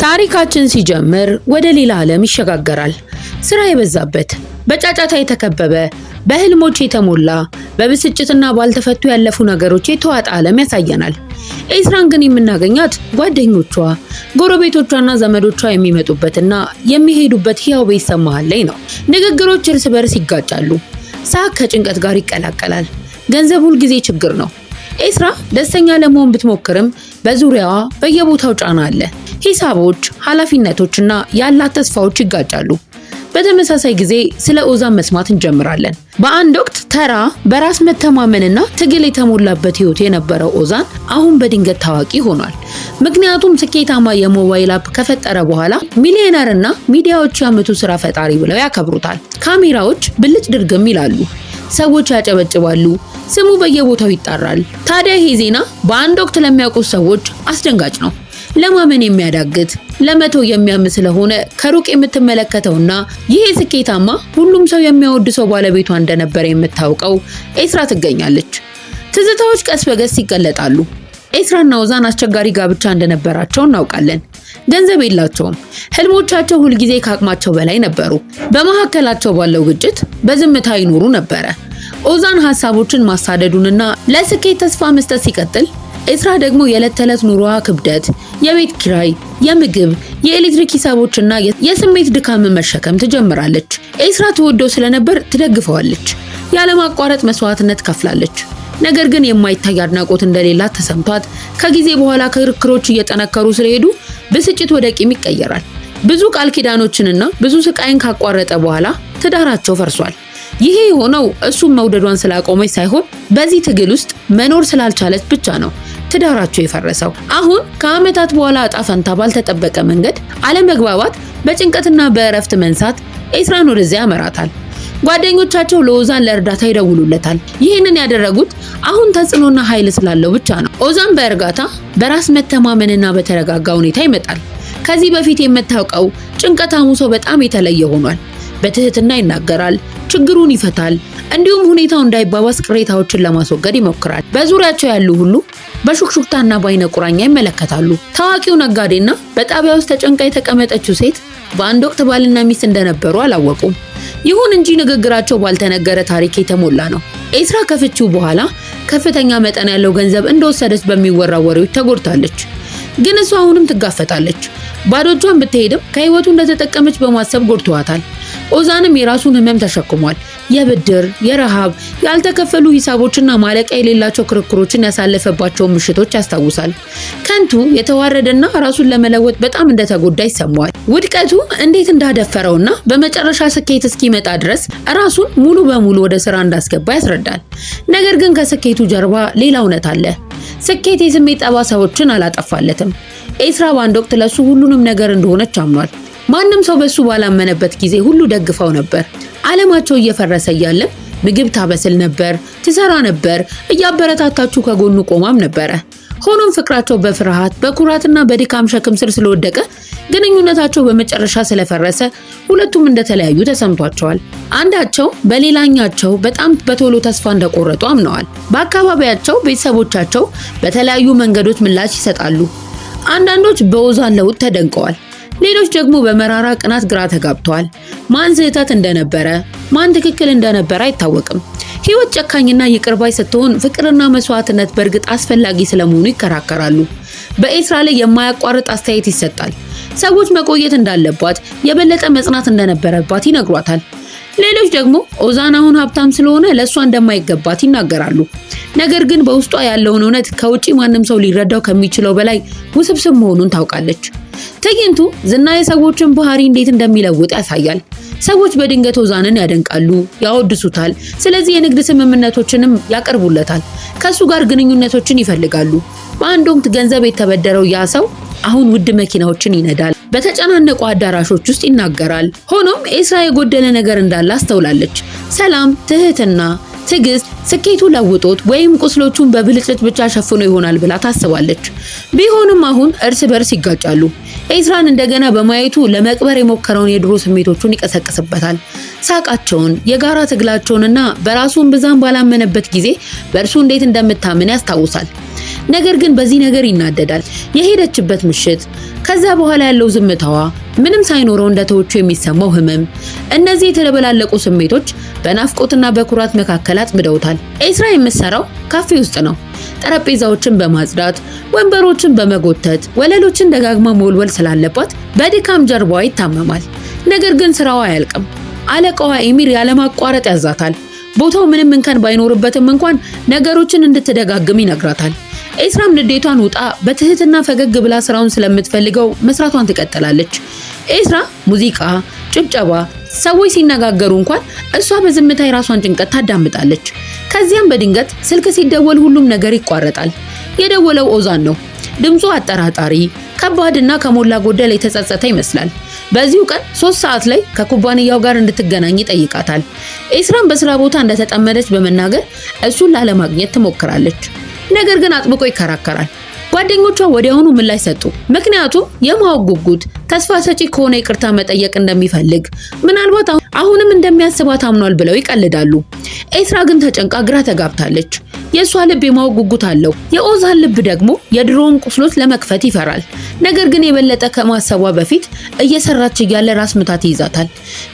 ታሪካችን ሲጀምር ወደ ሌላ ዓለም ይሸጋገራል። ስራ የበዛበት፣ በጫጫታ የተከበበ፣ በህልሞች የተሞላ፣ በብስጭትና ባልተፈቱ ያለፉ ነገሮች የተዋጠ ዓለም ያሳየናል። ኤስራን ግን የምናገኛት ጓደኞቿ፣ ጎረቤቶቿና ዘመዶቿ የሚመጡበትና የሚሄዱበት ሕያው ቤተሰብ መሃል ላይ ነው። ንግግሮች እርስ በርስ ይጋጫሉ። ሳቅ ከጭንቀት ጋር ይቀላቀላል። ገንዘብ ሁልጊዜ ችግር ነው። ኤስራ ደስተኛ ለመሆን ብትሞክርም በዙሪያዋ በየቦታው ጫና አለ። ሂሳቦች፣ ኃላፊነቶችና ያላት ተስፋዎች ይጋጫሉ። በተመሳሳይ ጊዜ ስለ ኦዛን መስማት እንጀምራለን። በአንድ ወቅት ተራ በራስ መተማመንና ትግል የተሞላበት ህይወት የነበረው ኦዛን አሁን በድንገት ታዋቂ ሆኗል። ምክንያቱም ስኬታማ የሞባይል app ከፈጠረ በኋላ ሚሊዮነርና ሚዲያዎች የዓመቱ ስራ ፈጣሪ ብለው ያከብሩታል። ካሜራዎች ብልጭ ድርግም ይላሉ። ሰዎች ያጨበጭባሉ። ስሙ በየቦታው ይጣራል። ታዲያ ይሄ ዜና በአንድ ወቅት ለሚያውቁት ሰዎች አስደንጋጭ ነው። ለማመን የሚያዳግት፣ ለመተው የሚያም ስለሆነ ከሩቅ የምትመለከተውና ይሄ ስኬታማ ሁሉም ሰው የሚያወድ ሰው ባለቤቷ እንደነበረ የምታውቀው ኤስራ ትገኛለች። ትዝታዎች ቀስ በቀስ ይገለጣሉ። ኤስራና ኦዛን አስቸጋሪ ጋብቻ እንደነበራቸው እናውቃለን። ገንዘብ የላቸውም። ህልሞቻቸው ሁልጊዜ ከአቅማቸው በላይ ነበሩ። በመካከላቸው ባለው ግጭት በዝምታ ይኖሩ ነበረ። ኦዛን ሀሳቦችን ማሳደዱንና ለስኬት ተስፋ መስጠት ሲቀጥል፣ ኤስራ ደግሞ የዕለት ተዕለት ኑሮዋ ክብደት፣ የቤት ኪራይ፣ የምግብ፣ የኤሌክትሪክ ሂሳቦችና የስሜት ድካምን መሸከም ትጀምራለች። ኤስራ ትወደው ስለነበር ትደግፈዋለች። ያለማቋረጥ መስዋዕትነት ከፍላለች። ነገር ግን የማይታይ አድናቆት እንደሌላት ተሰምቷት ከጊዜ በኋላ ክርክሮች እየጠነከሩ ስለሄዱ ብስጭት ወደ ቂም ይቀየራል። ብዙ ቃል ኪዳኖችንና ብዙ ስቃይን ካቋረጠ በኋላ ትዳራቸው ፈርሷል። ይሄ የሆነው እሱም መውደዷን ስላቆመች ሳይሆን በዚህ ትግል ውስጥ መኖር ስላልቻለች ብቻ ነው ትዳራቸው የፈረሰው። አሁን ከዓመታት በኋላ እጣ ፈንታ ባልተጠበቀ መንገድ አለመግባባት፣ በጭንቀትና በእረፍት መንሳት ኤስራን ወደዚያ ያመራታል። ጓደኞቻቸው ለኦዛን ለእርዳታ ይደውሉለታል። ይህንን ያደረጉት አሁን ተጽዕኖና ኃይል ስላለው ብቻ ነው። ኦዛን በእርጋታ፣ በራስ መተማመንና በተረጋጋ ሁኔታ ይመጣል። ከዚህ በፊት የምታውቀው ጭንቀታሙ ሰው በጣም የተለየ ሆኗል። በትህትና ይናገራል፣ ችግሩን ይፈታል፣ እንዲሁም ሁኔታው እንዳይባባስ ቅሬታዎችን ለማስወገድ ይሞክራል። በዙሪያቸው ያሉ ሁሉ በሹክሹክታና በአይነ ቁራኛ ይመለከታሉ። ታዋቂው ነጋዴና በጣቢያ ውስጥ ተጨንቃ የተቀመጠችው ሴት በአንድ ወቅት ባልና ሚስት እንደነበሩ አላወቁም። ይሁን እንጂ ንግግራቸው ባልተነገረ ታሪክ የተሞላ ነው። ኤስራ ከፍቺው በኋላ ከፍተኛ መጠን ያለው ገንዘብ እንደወሰደች በሚወራ ወሬዎች ተጎድታለች። ግን እሷ አሁንም ትጋፈጣለች። ባዶ እጇን ብትሄድም ከህይወቱ እንደተጠቀመች በማሰብ ጎድተዋታል። ኦዛንም የራሱን ህመም ተሸክሟል። የብድር፣ የረሃብ፣ ያልተከፈሉ ሂሳቦችና ማለቂያ የሌላቸው ክርክሮችን ያሳለፈባቸውን ምሽቶች ያስታውሳል። ከንቱ፣ የተዋረደና ራሱን ለመለወጥ በጣም እንደተጎዳ ይሰማዋል። ውድቀቱ እንዴት እንዳደፈረውና በመጨረሻ ስኬት እስኪመጣ ድረስ ራሱን ሙሉ በሙሉ ወደ ስራ እንዳስገባ ያስረዳል። ነገር ግን ከስኬቱ ጀርባ ሌላ እውነት አለ። ስኬት የስሜት ጠባሳዎችን አላጠፋለትም። ኤስራ በአንድ ወቅት ለሱ ሁሉንም ነገር እንደሆነች አምኗል። ማንም ሰው በሱ ባላመነበት ጊዜ ሁሉ ደግፈው ነበር። ዓለማቸው እየፈረሰ እያለ ምግብ ታበስል ነበር፣ ትሰራ ነበር፣ እያበረታታችሁ ከጎኑ ቆማም ነበረ። ሆኖም ፍቅራቸው በፍርሃት፣ በኩራትና በድካም ሸክም ስር ስለወደቀ ግንኙነታቸው በመጨረሻ ስለፈረሰ ሁለቱም እንደተለያዩ ተሰምቷቸዋል። አንዳቸው በሌላኛቸው በጣም በቶሎ ተስፋ እንደቆረጡ አምነዋል። በአካባቢያቸው ቤተሰቦቻቸው በተለያዩ መንገዶች ምላሽ ይሰጣሉ። አንዳንዶች በኦዛን ለውጥ ተደንቀዋል። ሌሎች ደግሞ በመራራ ቅናት ግራ ተጋብተዋል። ማን ስህተት እንደነበረ፣ ማን ትክክል እንደነበረ አይታወቅም። ሕይወት ጨካኝና ይቅር ባይ ስትሆን ፍቅርና መስዋዕትነት በእርግጥ አስፈላጊ ስለመሆኑ ይከራከራሉ። በኤስራ ላይ የማያቋርጥ አስተያየት ይሰጣል። ሰዎች መቆየት እንዳለባት፣ የበለጠ መጽናት እንደነበረባት ይነግሯታል። ሌሎች ደግሞ ኦዛን አሁን ሀብታም ስለሆነ ለእሷ እንደማይገባት ይናገራሉ። ነገር ግን በውስጧ ያለውን እውነት ከውጪ ማንም ሰው ሊረዳው ከሚችለው በላይ ውስብስብ መሆኑን ታውቃለች። ትዕይንቱ ዝና የሰዎችን ባህሪ እንዴት እንደሚለውጥ ያሳያል። ሰዎች በድንገት ኦዛንን ያደንቃሉ፣ ያወድሱታል። ስለዚህ የንግድ ስምምነቶችንም ያቀርቡለታል። ከሱ ጋር ግንኙነቶችን ይፈልጋሉ። በአንድ ወቅት ገንዘብ የተበደረው ያ ሰው አሁን ውድ መኪናዎችን ይነዳል፣ በተጨናነቁ አዳራሾች ውስጥ ይናገራል። ሆኖም ኤስራ የጎደለ ነገር እንዳለ አስተውላለች። ሰላም፣ ትህትና፣ ትዕግስት ስኬቱ ለውጦት ወይም ቁስሎቹን በብልጭልጭ ብቻ ሸፍኖ ይሆናል ብላ ታስባለች። ቢሆንም አሁን እርስ በርስ ይጋጫሉ። ኤስራን እንደገና በማየቱ ለመቅበር የሞከረውን የድሮ ስሜቶቹን ይቀሰቅስበታል። ሳቃቸውን፣ የጋራ ትግላቸውንና በራሱ እምብዛም ባላመነበት ጊዜ በእርሱ እንዴት እንደምታምን ያስታውሳል። ነገር ግን በዚህ ነገር ይናደዳል። የሄደችበት ምሽት፣ ከዛ በኋላ ያለው ዝምታዋ፣ ምንም ሳይኖረው እንደተወችው የሚሰማው ህመም፣ እነዚህ የተደበላለቁ ስሜቶች በናፍቆትና በኩራት መካከል አጥምደውታል። ኤስራ የምትሰራው ካፌ ውስጥ ነው። ጠረጴዛዎችን በማጽዳት፣ ወንበሮችን በመጎተት፣ ወለሎችን ደጋግማ መወልወል ስላለባት በድካም ጀርባዋ ይታመማል። ነገር ግን ስራዋ አያልቅም። አለቃዋ ኤሚር ያለማቋረጥ ያዛታል። ቦታው ምንም እንከን ባይኖርበትም እንኳን ነገሮችን እንድትደጋግም ይነግራታል። ኤስራም ንዴቷን ውጣ በትህትና ፈገግ ብላ ስራውን ስለምትፈልገው መስራቷን ትቀጥላለች። ኤስራ ሙዚቃ፣ ጭብጨባ፣ ሰዎች ሲነጋገሩ እንኳን እሷ በዝምታ የራሷን ጭንቀት ታዳምጣለች። ከዚያም በድንገት ስልክ ሲደወል ሁሉም ነገር ይቋረጣል። የደወለው ኦዛን ነው። ድምፁ አጠራጣሪ፣ ከባድና ከሞላ ጎደል የተጸጸተ ይመስላል። በዚሁ ቀን 3 ሰዓት ላይ ከኩባንያው ጋር እንድትገናኝ ይጠይቃታል። ኤስራም በስራ ቦታ እንደተጠመደች በመናገር እሱን ላለማግኘት ትሞክራለች። ነገር ግን አጥብቆ ይከራከራል። ጓደኞቿ ወዲያውኑ ምላሽ ሰጡ። ምክንያቱም የማወቅ ጉጉት ተስፋ ሰጪ ከሆነ ይቅርታ መጠየቅ እንደሚፈልግ፣ ምናልባት አሁንም እንደሚያስባት አምኗል ብለው ይቀልዳሉ። ኤስራ ግን ተጨንቃ ግራ ተጋብታለች። የእሷ ልብ የማወቅ ጉጉት አለው። የኦዛን ልብ ደግሞ የድሮውን ቁስሎች ለመክፈት ይፈራል። ነገር ግን የበለጠ ከማሰቧ በፊት እየሰራች እያለ ራስ ምታት ይይዛታል።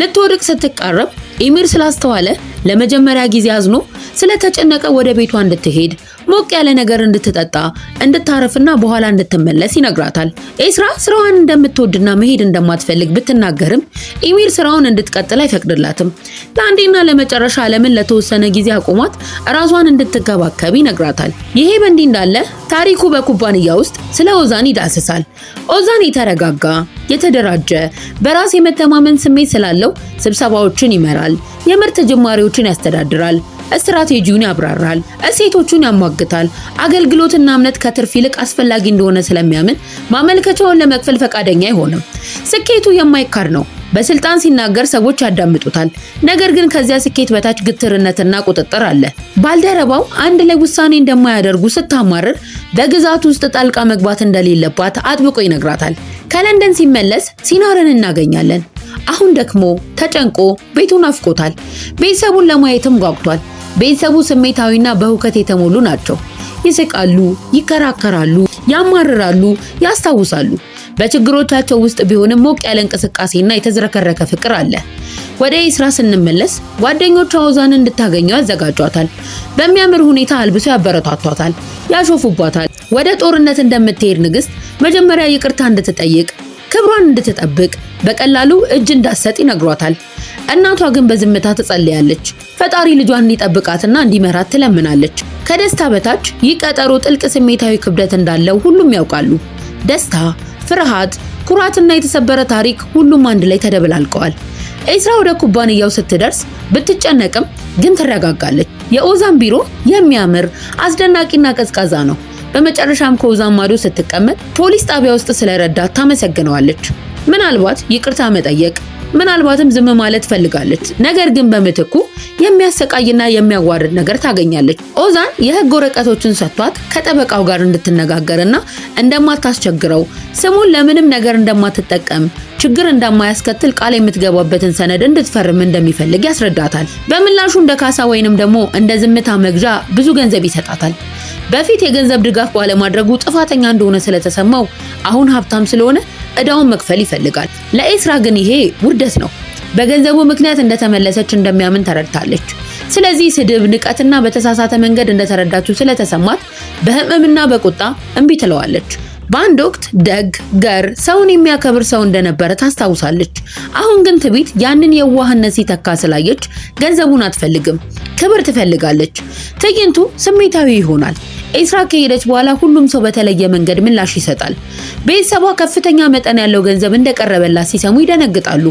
ልትወድቅ ስትቃረብ ኢሚር ስላስተዋለ ለመጀመሪያ ጊዜ አዝኖ ስለተጨነቀ ወደ ቤቷ እንድትሄድ፣ ሞቅ ያለ ነገር እንድትጠጣ፣ እንድታረፍና በኋላ እንድትመለስ ይነግራታል። ኤስራ ስራዋን እንደምትወድና መሄድ እንደማትፈልግ ብትናገርም ኢሚር ስራውን እንድትቀጥል አይፈቅድላትም። ለአንዴና ለመጨረሻ ዓለምን ለተወሰነ ጊዜ አቁሟት ራሷን እንድትንከባከብ ይነግራታል። ይሄ በእንዲህ እንዳለ ታሪኩ በኩባንያ ውስጥ ስለ ኦዛን ይዳስሳል። ኦዛን የተረጋጋ፣ የተደራጀ፣ በራስ የመተማመን ስሜት ስላለው ስብሰባዎችን ይመራል፣ የምርት ጅማሬዎችን ያስተዳድራል፣ ስትራቴጂውን ያብራራል፣ እሴቶቹን ያሟግታል። አገልግሎትና እምነት ከትርፍ ይልቅ አስፈላጊ እንደሆነ ስለሚያምን ማመልከቻውን ለመክፈል ፈቃደኛ አይሆንም። ስኬቱ የማይካድ ነው። በስልጣን ሲናገር ሰዎች ያዳምጡታል። ነገር ግን ከዚያ ስኬት በታች ግትርነትና ቁጥጥር አለ። ባልደረባው አንድ ላይ ውሳኔ እንደማያደርጉ ስታማርር በግዛቱ ውስጥ ጣልቃ መግባት እንደሌለባት አጥብቆ ይነግራታል። ከለንደን ሲመለስ ሲናርን እናገኛለን። አሁን ደክሞ ተጨንቆ ቤቱን ናፍቆታል። ቤተሰቡን ለማየትም ጓጉቷል። ቤተሰቡ ስሜታዊና በሁከት የተሞሉ ናቸው። ይስቃሉ፣ ይከራከራሉ፣ ያማርራሉ፣ ያስታውሳሉ። በችግሮቻቸው ውስጥ ቢሆንም ሞቅ ያለ እንቅስቃሴና የተዝረከረከ ፍቅር አለ። ወደ ኤስራ ስንመለስ ጓደኞቿ ኦዛንን እንድታገኘው ያዘጋጇታል። በሚያምር ሁኔታ አልብሰው ያበረታቷታል፣ ያሾፉባታል። ወደ ጦርነት እንደምትሄድ ንግስት መጀመሪያ ይቅርታ እንድትጠይቅ፣ ክብሯን እንድትጠብቅ፣ በቀላሉ እጅ እንዳትሰጥ ይነግሯታል። እናቷ ግን በዝምታ ትጸልያለች። ፈጣሪ ልጇን እንዲጠብቃትና እንዲመራት ትለምናለች። ከደስታ በታች ይህ ቀጠሮ ጥልቅ ስሜታዊ ክብደት እንዳለው ሁሉም ያውቃሉ። ደስታ፣ ፍርሃት፣ ኩራትና የተሰበረ ታሪክ ሁሉም አንድ ላይ ተደበላልቀዋል። ኤስራ ወደ ኩባንያው ስትደርስ ብትጨነቅም ግን ትረጋጋለች። የኦዛን ቢሮ የሚያምር፣ አስደናቂና ቀዝቃዛ ነው። በመጨረሻም ከኦዛን ማዶ ስትቀመጥ ፖሊስ ጣቢያ ውስጥ ስለረዳት ታመሰግነዋለች። ምናልባት ይቅርታ መጠየቅ፣ ምናልባትም ዝም ማለት ፈልጋለች። ነገር ግን በምትኩ የሚያሰቃይና የሚያዋርድ ነገር ታገኛለች። ኦዛን የህግ ወረቀቶችን ሰጥቷት ከጠበቃው ጋር እንድትነጋገርና እንደማታስቸግረው፣ ስሙን ለምንም ነገር እንደማትጠቀም፣ ችግር እንደማያስከትል ቃል የምትገባበትን ሰነድ እንድትፈርም እንደሚፈልግ ያስረዳታል። በምላሹ እንደ ካሳ ወይንም ደግሞ እንደ ዝምታ መግዣ ብዙ ገንዘብ ይሰጣታል። በፊት የገንዘብ ድጋፍ ባለማድረጉ ጥፋተኛ እንደሆነ ስለተሰማው አሁን ሀብታም ስለሆነ እዳውን መክፈል ይፈልጋል። ለኤስራ ግን ይሄ ውርደት ነው። በገንዘቡ ምክንያት እንደተመለሰች እንደሚያምን ተረድታለች። ስለዚህ ስድብ፣ ንቀትና በተሳሳተ መንገድ እንደተረዳችው ስለተሰማት በህመምና በቁጣ እምቢ ትለዋለች። በአንድ ወቅት ደግ፣ ገር፣ ሰውን የሚያከብር ሰው እንደነበረ ታስታውሳለች። አሁን ግን ትዕቢት ያንን የዋህነት ሲተካ ስላየች ገንዘቡን አትፈልግም፣ ክብር ትፈልጋለች። ትዕይንቱ ስሜታዊ ይሆናል። ኤስራ ከሄደች በኋላ ሁሉም ሰው በተለየ መንገድ ምላሽ ይሰጣል። ቤተሰቧ ከፍተኛ መጠን ያለው ገንዘብ እንደቀረበላት ሲሰሙ ይደነግጣሉ።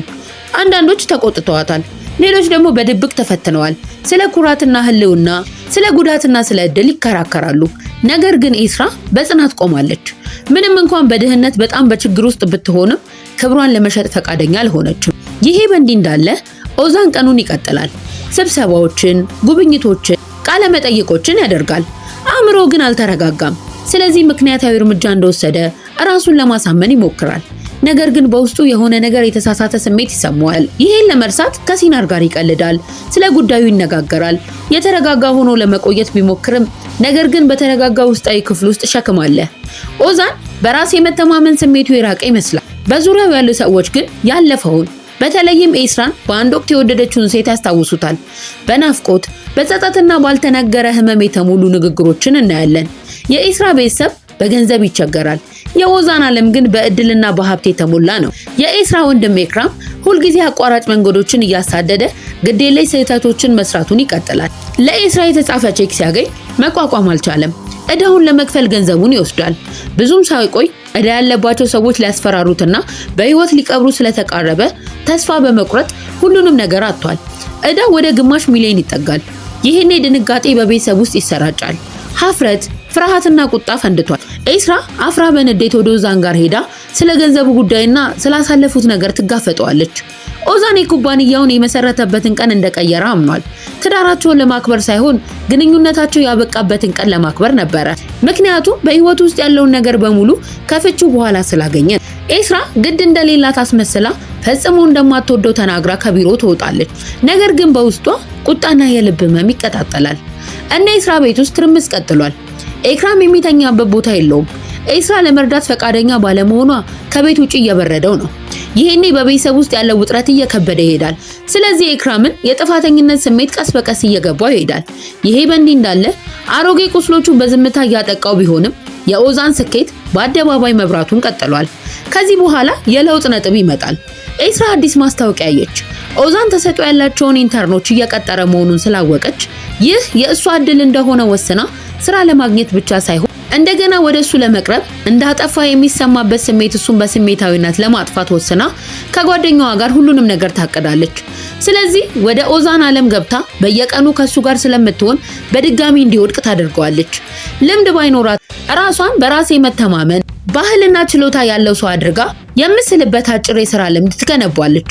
አንዳንዶች ተቆጥተዋታል፣ ሌሎች ደግሞ በድብቅ ተፈትነዋል። ስለ ኩራትና ህልውና፣ ስለ ጉዳትና ስለ እድል ይከራከራሉ። ነገር ግን ኤስራ በጽናት ቆማለች። ምንም እንኳን በድህነት በጣም በችግር ውስጥ ብትሆንም ክብሯን ለመሸጥ ፈቃደኛ አልሆነችም። ይሄ በእንዲህ እንዳለ ኦዛን ቀኑን ይቀጥላል። ስብሰባዎችን፣ ጉብኝቶችን፣ ቃለ መጠይቆችን ያደርጋል። አእምሮ ግን አልተረጋጋም። ስለዚህ ምክንያታዊ እርምጃ እንደወሰደ ራሱን ለማሳመን ይሞክራል። ነገር ግን በውስጡ የሆነ ነገር የተሳሳተ ስሜት ይሰማዋል። ይሄን ለመርሳት ከሲናር ጋር ይቀልዳል፣ ስለ ጉዳዩ ይነጋገራል። የተረጋጋ ሆኖ ለመቆየት ቢሞክርም ነገር ግን በተረጋጋ ውስጣዊ ክፍል ውስጥ ሸክም አለ። ኦዛን በራስ የመተማመን ስሜቱ የራቀ ይመስላል። በዙሪያው ያሉ ሰዎች ግን ያለፈውን በተለይም ኤስራን በአንድ ወቅት የወደደችውን ሴት ያስታውሱታል። በናፍቆት፣ በጸጸትና ባልተነገረ ህመም የተሞሉ ንግግሮችን እናያለን። የኤስራ ቤተሰብ በገንዘብ ይቸገራል። የኦዛን ዓለም ግን በእድልና በሀብት የተሞላ ነው። የኤስራ ወንድም ኤክራም ሁልጊዜ አቋራጭ መንገዶችን እያሳደደ ግዴለሽ ስህተቶችን መስራቱን ይቀጥላል። ለኤስራ የተጻፈ ቼክ ሲያገኝ መቋቋም አልቻለም። ዕዳውን ለመክፈል ገንዘቡን ይወስዳል። ብዙም ሳይቆይ ዕዳ ያለባቸው ሰዎች ሊያስፈራሩትና በህይወት ሊቀብሩ ስለተቃረበ ተስፋ በመቁረጥ ሁሉንም ነገር አጥቷል። ዕዳው ወደ 500,000 ይጠጋል። ይህኔ ድንጋጤ በቤተሰብ ውስጥ ይሰራጫል። ሀፍረት፣ ፍርሃትና ቁጣ ፈንድቷል። ኤስራ አፍራ በንዴት ወደ ኦዛን ጋር ሄዳ ስለ ገንዘቡ ጉዳይና ስላሳለፉት ነገር ትጋፈጠዋለች። ኦዛን የኩባንያውን የመሰረተበትን ቀን እንደቀየረ አምኗል። ትዳራቸውን ለማክበር ሳይሆን ግንኙነታቸው ያበቃበትን ቀን ለማክበር ነበረ። ምክንያቱም በህይወቱ ውስጥ ያለውን ነገር በሙሉ ከፍቺው በኋላ ስላገኘ። ኤስራ ግድ እንደሌላት አስመስላ ፈጽሞ እንደማትወደው ተናግራ ከቢሮ ትወጣለች። ነገር ግን በውስጧ ቁጣና የልብ ህመም ይቀጣጠላል። እነ ኤስራ ቤት ውስጥ ትርምስ ቀጥሏል። ኤክራም የሚተኛበት ቦታ የለውም። ኤስራ ለመርዳት ፈቃደኛ ባለመሆኗ ከቤት ውጪ እየበረደው ነው። ይሄኔ በቤተሰብ ውስጥ ያለው ውጥረት እየከበደ ይሄዳል። ስለዚህ ኤክራምን የጥፋተኝነት ስሜት ቀስ በቀስ እየገባው ይሄዳል። ይሄ በእንዲህ እንዳለ አሮጌ ቁስሎቹን በዝምታ እያጠቃው ቢሆንም የኦዛን ስኬት በአደባባይ መብራቱን ቀጥሏል። ከዚህ በኋላ የለውጥ ነጥብ ይመጣል። ኤስራ አዲስ ማስታወቂያ አየች። ኦዛን ተሰጥኦ ያላቸውን intern ኦች እየቀጠረ መሆኑን ስላወቀች ይህ የእሷ እድል እንደሆነ ወስና ስራ ለማግኘት ብቻ ሳይሆን እንደገና ወደ እሱ ለመቅረብ፣ እንዳጠፋ የሚሰማበት ስሜት እሱን በስሜታዊነት ለማጥፋት ወስና ከጓደኛዋ ጋር ሁሉንም ነገር ታቅዳለች። ስለዚህ ወደ ኦዛን ዓለም ገብታ በየቀኑ ከሱ ጋር ስለምትሆን በድጋሚ እንዲወድቅ ታደርገዋለች። ልምድ ባይኖራት ራሷን በራስ የመተማመን ባህልና ችሎታ ያለው ሰው አድርጋ የምስልበት አጭር የስራ ልምድ ትገነባለች።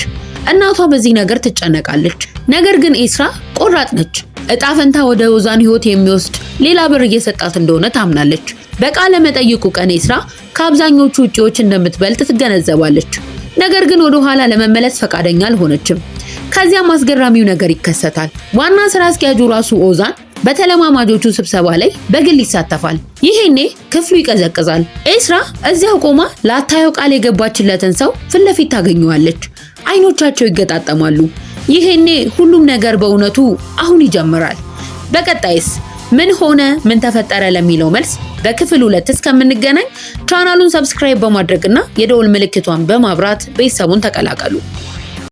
እናቷ በዚህ ነገር ትጨነቃለች። ነገር ግን ኤስራ ቆራጥ ነች። እጣ ፈንታ ወደ ኦዛን ህይወት የሚወስድ ሌላ በር እየሰጣት እንደሆነ ታምናለች። በቃለ መጠይቁ ቀን ኤስራ ከአብዛኞቹ እጩዎች እንደምትበልጥ ትገነዘባለች። ነገር ግን ወደ ኋላ ለመመለስ ፈቃደኛ አልሆነችም። ከዚያም አስገራሚው ነገር ይከሰታል። ዋና ስራ አስኪያጁ ራሱ ኦዛን በተለማማጆቹ ስብሰባ ላይ በግል ይሳተፋል። ይሄኔ ክፍሉ ይቀዘቅዛል። ኤስራ እዚያው ቆማ ላታየው ቃል የገባችለትን ሰው ፊት ለፊት ታገኘዋለች። አይኖቻቸው ይገጣጠማሉ። ይሄኔ ሁሉም ነገር በእውነቱ አሁን ይጀምራል። በቀጣይስ ምን ሆነ፣ ምን ተፈጠረ ለሚለው መልስ በክፍል 2 እስከምንገናኝ ቻናሉን subscribe በማድረግና የደወል ምልክቷን በማብራት ቤተሰቡን ተቀላቀሉ።